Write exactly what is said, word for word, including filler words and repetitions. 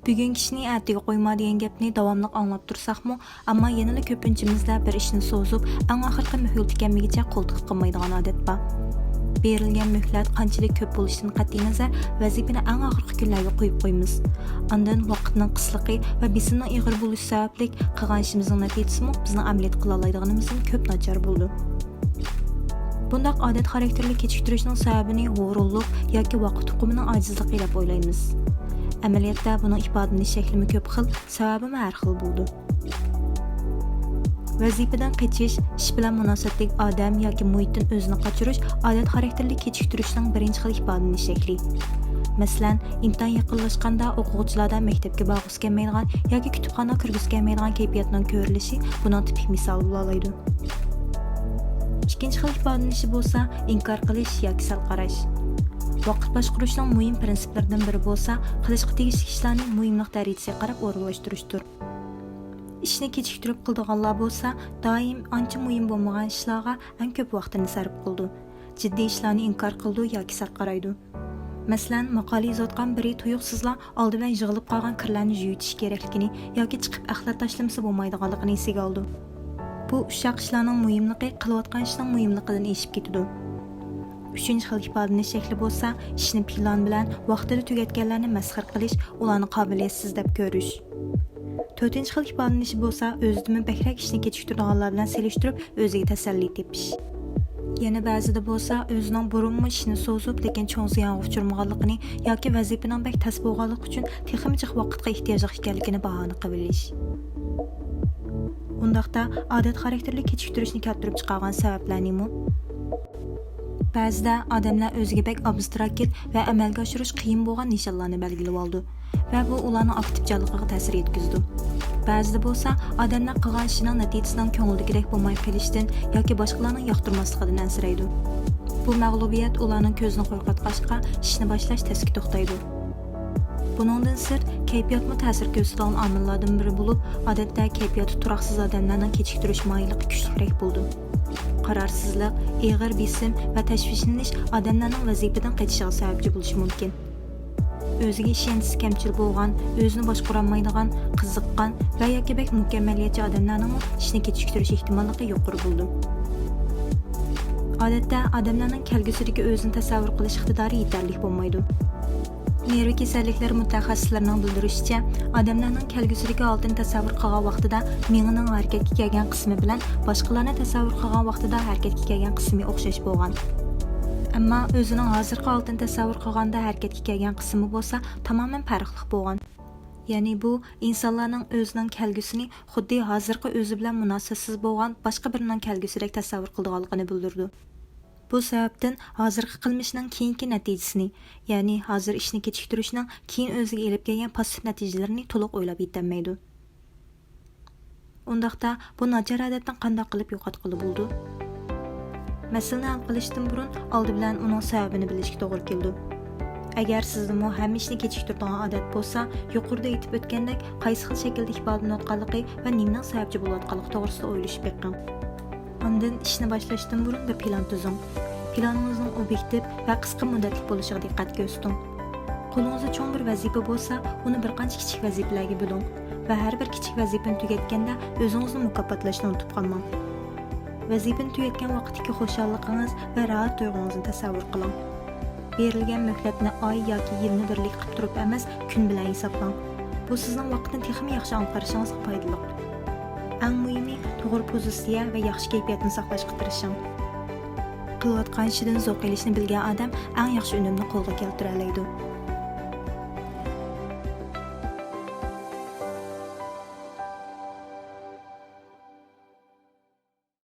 بۈگۈن كىشىنى ئەتىگە قويما دېگەن گەپنى داۋاملىق ئاڭلاپ تۇرساقمۇ، ئەمما يەنىلا كۆپىنچىمىزدە بىر ئىشنى سوزۇپ، ئەڭ ئاخىرقى مۆھلىتى كەلمىگىچە قولتۇق قىلمايدىغان ئادەت بار. بېرىلگەن مۆھلەت قانچىلىك كۆپ بولۇشىدىن قەتئىينەزەر، ۋەزىپىنى ئەڭ ئاخىرقى كۈنلەرگە قويۇپ قويىمىز. ئاندىن ۋاقىتنىڭ قىسلىقى ۋە بېسىمنىڭ ئېغىر بولۇشى سەۋەبلىك، قىلغان ئىشىمىزنىڭ نەتىجىسىمۇ بىزنىڭ ئەمەلىيەتتە قىلالايدىغىنىمىزدىن كۆپ ناچار بولىدۇ. بۇنداق ئادەت خاراكتېرلىك كېچىكتۈرۈشنىڭ سەۋەبىنى ھۇرۇنلۇق ياكى ۋاقىت ئۇقۇمىنىڭ ئاجىزلىقى دەپ ئويلايمىز. ئەمەلىيەتتە بۇنىڭ ئىپادىلىنىش شەكلىمۇ كۆپ خىل، سەۋەبىمۇ ھەر خىل بولىدۇ. ۋەزىپىدىن قېچىش، ئىش بىلەن مۇناسىۋەتلىك ئادەم ياكى مۇھىتتىن ئۆزىنى قاچۇرۇش ئادەت خاراكتېرلىك كېچىكتۈرۈشنىڭ بىرىنچى خىل ئىپادىلىنىش شەكلى. مەسىلەن، ئىمتىھان يېقىنلاشقاندا ئوقۇغۇچىلاردا مەكتەپكە بارغۇسى كەلمەيدىغان ياكى كۈتۈپخانىغا كىرگۈسى كەلمەيدىغان كەيپىياتنىڭ كۆرۈلۈشى بۇنىڭ تىپىك مىسالى بولالايدۇ. ئىككىنچى خىل ئىپادىلىنىشى بولسا ئىنكار قىلىش ياكى سەل قاراش. ۋاقىت باشقۇرۇشنىڭ مۇھىم پىرىنسىپلىرىدىن بىرى بولسا، قىلىشقا تېگىشلىك ئىشلارنى مۇھىملىق دەرىجىسىگە قاراپ ئورۇنلاشتۇرۇشتۇر. ئىشنى كېچىكتۈرۈپ قىلىدىغانلار بولسا، دائىم ئانچە مۇھىم بولمىغان ئىشلارغا ئەڭ كۆپ ۋاقتىنى سەرپ قىلىدۇ. جىددىي ئىشلارنى ئىنكار قىلىدۇ ياكى سەل قارايدۇ. مەسىلەن، ماقالە يېزىۋاتقان بىرى تۇيۇقسىزلا ئالدى بىلەن يىغىلىپ قالغان كىرلەرنى يۇيۇۋېتىش كېرەكلىكىنى ياكى چىقىپ ئەخلەت تاشلىمىسا بولمايدىغانلىقىنى ئېسىگە ئالىدۇ. بۇ ئۇششاق ئىشلارنىڭ مۇھىملىقى قىلىۋاتقان ئىشنىڭ مۇھىملىقىدىن ئېشىپ كېتىدۇ. ئۈچىنچى خىل ئىپادىلىنىش شەكلى بولسا، ئىشنى پىلان بىلەن ۋاقتىدا تۈگەتكەنلەرنى مەسخىرە قىلىش، ئۇلارنى قابىلىيەتسىز دەپ كۆرۈش. تۆتىنچى خىل ئىپادىلىنىشى بولسا، ئۆزىدىنمۇ بەكرەك ئىشنى كېچىكتۈرىدىغانلار بىلەن سېلىشتۇرۇپ، ئۆزىگە تەسەللى تېپىش. يەنە بەزىدە بولسا، ئۆزىنىڭ بۇرۇنمۇ ئىشنى سوزۇپ، لېكىن چوڭ زىيانغا ئۇچرىمىغانلىقىنى ياكى ۋەزىپىنىڭ بەك تەس بولغانلىقى ئۈچۈن تېخىمۇ جىق ۋاقىتقا ئېھتىياجلىق ئىكەنلىكىنى باھانە قىلىۋېلىش. ئۇنداقتا، ئادەت خاراكتېرلىك كېچىكتۈرۈشنى كەلتۈرۈپ چىقارغان سەۋەبلەر نېمە؟ بەزىدە ئادەملەر ئۆزىگە بەك ئابستراكت ۋە ئەمەلگە ئاشۇرۇش قىيىن بولغان نىشانلارنى بەلگىلىۋالىدۇ ۋە بۇ ئۇلارنىڭ ئاكتىپچانلىقىغا تەسىر يەتكۈزىدۇ. بەزىدە بولسا ئادەملەر قىلغان ئىشىنىڭ نەتىجىسىنىڭ كۆڭۈلدىكىدەك بولماي قېلىشىدىن ياكى باشقىلارنىڭ ياقتۇرماسلىقىدىن ئەنسىرەيدۇ. بۇ مەغلۇبىيەت ئۇلارنىڭ كۆزىنى قورقۇتقاچقا، ئىشنى باشلاش تەسكە توختايدۇ. بۇنىڭدىن سىرت، كەيپىياتمۇ تەسىر كۆرسىتىدىغان ئامىللاردىن بىرى بولۇپ، ئادەتتە كەيپىياتى تۇراقسىز ئادەملەرنىڭ كېچىكتۈرۈش مايىللىقى كۈچلۈكرەك بولىدۇ. قارارسىزلىق، ئېغىر بېسىم ۋە تەشۋىشلىنىش ئادەملەرنىڭ ۋەزىپىدىن قېچىشىغا سەۋەبچى بولۇشى مۇمكىن. ئۆزىگە ئىشەنچىسى كەمچىل بولغان، ئۆزىنى باشقۇرالمايدىغان، قىزىققان ۋە ياكى بەك مۇكەممەلىيەتچى ئادەملەرنىڭمۇ ئىشنى كېچىكتۈرۈش ئېھتىماللىقى يۇقىرى بولىدۇ. ئادەتتە ئادەملەرنىڭ كەلگۈسىدىكى ئۆزىنى تەسەۋۋۇر قىلىش ئىقتىدارى يېتەرلىك بولمايدۇ. نېرۋا كېسەللىكلىرى مۇتەخەسسىسلىرىنىڭ بىلدۈرۈشىچە، ئادەملەرنىڭ كەلگۈسىدىكى ھالىتىنى تەسەۋۋۇر قىلغان ۋاقتىدا مېڭىنىڭ ھەرىكەتكە كەلگەن قىسمى بىلەن باشقىلارنى تەسەۋۋۇر قىلغان ۋاقتىدا ھەرىكەتكە كەلگەن قىسمى ئوخشاش بولغان. ئەمما ئۆزىنىڭ ھازىرقى ھالىتىنى تەسەۋۋۇر قىلغاندا ھەرىكەتكە كەلگەن قىسمى بولسا تامامەن پەرقلىق بولغان. يەنى بۇ ئىنسانلارنىڭ ئۆزىنىڭ كەلگۈسىنى خۇددى ھازىرقى ئۆزى بىلەن مۇناسىۋەتسىز بولغان باشقا بىرىنىڭ كەلگۈسىدەك تەسەۋۋۇر قىلىدىغانلىقىنى بىلدۈرىدۇ. بۇ سەۋەبتىن ھازىرقى قىلمىشىنىڭ كېيىنكى نەتىجىسىنى، يەنى ھازىر ئىشنى كېچىكتۈرۈشنىڭ كېيىن ئۆزىگە ئېلىپ كەلگەن پاسسىپ نەتىجىلىرىنى تولۇق ئويلاپ يېتەلمەيدۇ. ئۇنداقتا، بۇ ناچار ئادەتنى قانداق قىلىپ يوقاتقىلى بولىدۇ؟ مەسىلىنى ھەل قىلىشتىن بۇرۇن، ئالدى بىلەن ئۇنىڭ سەۋەبىنى بىلىشكە توغرا كېلىدۇ. ئەگەر سىزدىمۇ ھەممە ئىشنى كېچىكتۈرىدىغان ئادەت بولسا، يۇقىرىدا ئېيتىپ ئۆتكەندەك، قايسى خىل شەكىلدە ئىپادىلىنىۋاتقانلىقى ۋە نېمىنىڭ سەۋەبچى بولۇۋاتقانلىقى توغرىسىدا ئويلىشىپ بېقىڭ. ئاندىن ئىشنى باشلاشتىن بۇرۇن بىر پىلان تۈزۈڭ. پىلانىڭىزنىڭ ئوبيېكتىپ ۋە قىسقا مۇددەتلىك بولۇشىغا دىققەت كۆرسىتىڭ. قولىڭىزدا چوڭ بىر ۋەزىپە بولسا، ئۇنى بىر قانچە كىچىك ۋەزىپىلەرگە بۆلۈڭ ۋە ھەر بىر كىچىك ۋەزىپىنى تۈگەتكەندە ئۆزىڭىزنى مۇكاپاتلاشنى ئۇنتۇپ قالماڭ. ۋەزىپىنى تۈگەتكەن ۋاقىتتىكى خۇشاللىقىڭىز ۋە راھەت تۇيغۇڭىزنى تەسەۋۋۇر قىلىڭ. بېرىلگەن مۆھلەتنى ئاي ياكى يىلنى بىرلىك قىلىپ تۇرۇپ ئەمەس، كۈن بىلەن ھېسابلاڭ. بۇ سىزنىڭ ۋاقىتنى تېخىمۇ ياخشى ئاڭقىرىشىڭىزغا پايدىلىق. ئەڭ مۇھىمى، توغرا پوزىتسىيە ۋە ياخشى كەيپىياتنى ساقلاشقا تىرىشىڭ. قىلىۋاتقان ئىشىدىن زوق ئېلىشنى بىلگەن ئادەم ئەڭ ياخشى ئۈنۈمنى قولغا كەلتۈرەلەيدۇ.